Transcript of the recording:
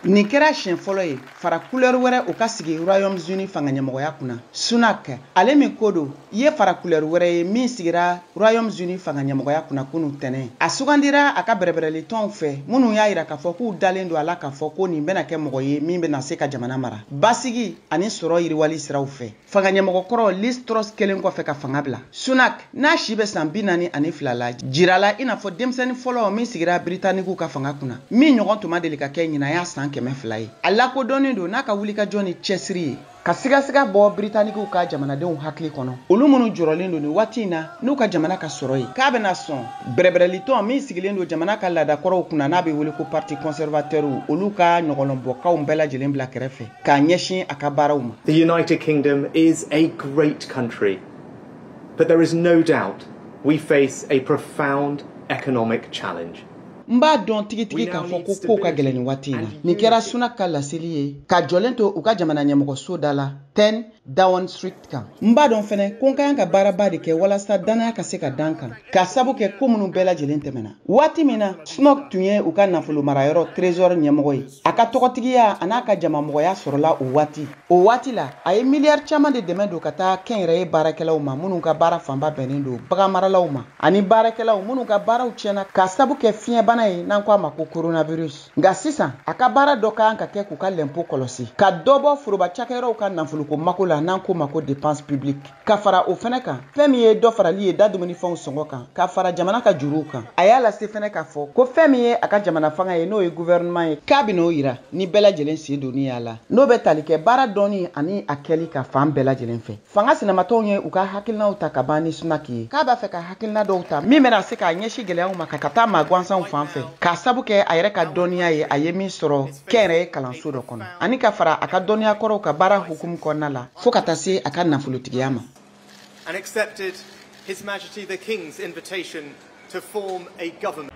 Nin kɛra siɲɛ fɔlɔ ye fara couleur wɛrɛ o ka sigi Royaume-Uni fanga ɲɛmɔgɔya kunna. Sunak, ale min ko don, ye fara couleur wɛrɛ ye min sigira Royaume-Uni fanga ɲɛmɔgɔya kunna kunun tɛnɛn. A sugandira a ka bɛrɛbɛrɛlitɔnw fɛ minnu y'a yira k'a fɔ k'u dalen don a la k'a fɔ ko nin bɛna kɛ mɔgɔ ye min bɛna se ka jamana mara basigi ani sɔrɔ yiriwali siraw fɛ. Fanga ɲɛmɔgɔkɔrɔ Liz Truss kɛlen kɔfɛ ka fanga bila, Sunak, n'a si bɛ san 42 la, jirala i n'a fɔ denmisɛnnin fɔlɔ min sigira Britanikiw ka fanga kunna, min ɲɔgɔn tun ma deli ka kɛ ɲinan y'a san 200 ye. A lakodɔnnen don n'a ka wulikajɔ ni cɛsiri ye ka sigasiga bɔ Britanikiw ka jamanadenw hakili kɔnɔ, olu minnu jɔrɔlen don nin waati in na n'u ka jamana ka sɔrɔ ye, k'a bɛna sɔn bɛrɛbɛrɛlitɔn min sigilen don jamana ka laadakɔrɔw kunna, n'a bɛ wele ko Parti conservateur, olu ka ɲɔgɔlɔnbɔkaw bɛɛ lajɛlen bila kɛrɛfɛ k'a ɲɛsin a ka baaraw ma. The United Kingdom is a great country, but there is no doubt we face a profound economic challenge. N b'a dɔn tigitigi k'a fɔ ko kow ka gɛlɛn nin waati in na. Nin kɛra Sunak ka laseli ye ka jɔlen to u ka jamana ɲɛmɔgɔso da la 10 Downing Street kan. N b'a dɔn fɛnɛ ko n ka kan ka baaraba de kɛ walasa danaya ka se ka dan kan, k'a sabu kɛ ko minnu bɛɛ lajɛlen tɛmɛna. Waati min na Sunak tun ye u ka nafolo marayɔrɔ Trésor ɲɛmɔgɔ ye, a ka tɔgɔtigiya an'a ka jamamɔgɔya sɔrɔla o waati. O waati la, a ye miliyari caman de dɛmɛ don ka taa kɛnyɛrɛye baarakɛlaw ma minnu ka baara fanba bɛnnen don baganmaralaw ma, ani baarakɛlaw minnu ka baaraw tiɲɛna k'a sabu kɛ fiɲɛbana ye n'an ko a ma ko coronavirus. Nka sisan, a ka baara dɔ ka kan ka kɛ k'u ka lɛnpo kɔlɔsi, ka dɔ bɔ foroba cakɛyɔrɔw ka nafoloko mako la, n'an ko ma ko dépense publique. Ka fara o fɛnɛ kan, fɛn min ye dɔ farali ye da dumunifɛnw sɔngɔ kan, ka fara jamana ka juruw kan. A y'a lase fɛnɛ k'a fɔ ko fɛn min ye a ka jamana fanga ye, n'o ye gouvernement ye, k'a bɛn'o yira ni bɛɛ lajɛlen sen donni y'a la, n'o bɛ tali kɛ baara dɔɔni ani a kɛli ka fan bɛɛ lajɛlen fɛ. Fanga sinamatɔnw ye u ka hakilinaw ta ka ban ni Sunak ye, k'a b'a fɛ ka hakilina dɔw ta min bɛna se k'a ɲɛsin gɛlɛyaw ma ka taa maa gansanw fan fɛ, k'a sabu kɛ a yɛrɛ ka dɔnniya ye, a ye min sɔrɔ kɛnyɛrɛye kalanso dɔ kɔnɔ, ani ka fara a ka dɔnniya kɔrɔw ka baara hukumu kɔnɔna la, fo ka taa se a ka nafolotigiya ma. And accepted His Majesty the King's invitation to form a government.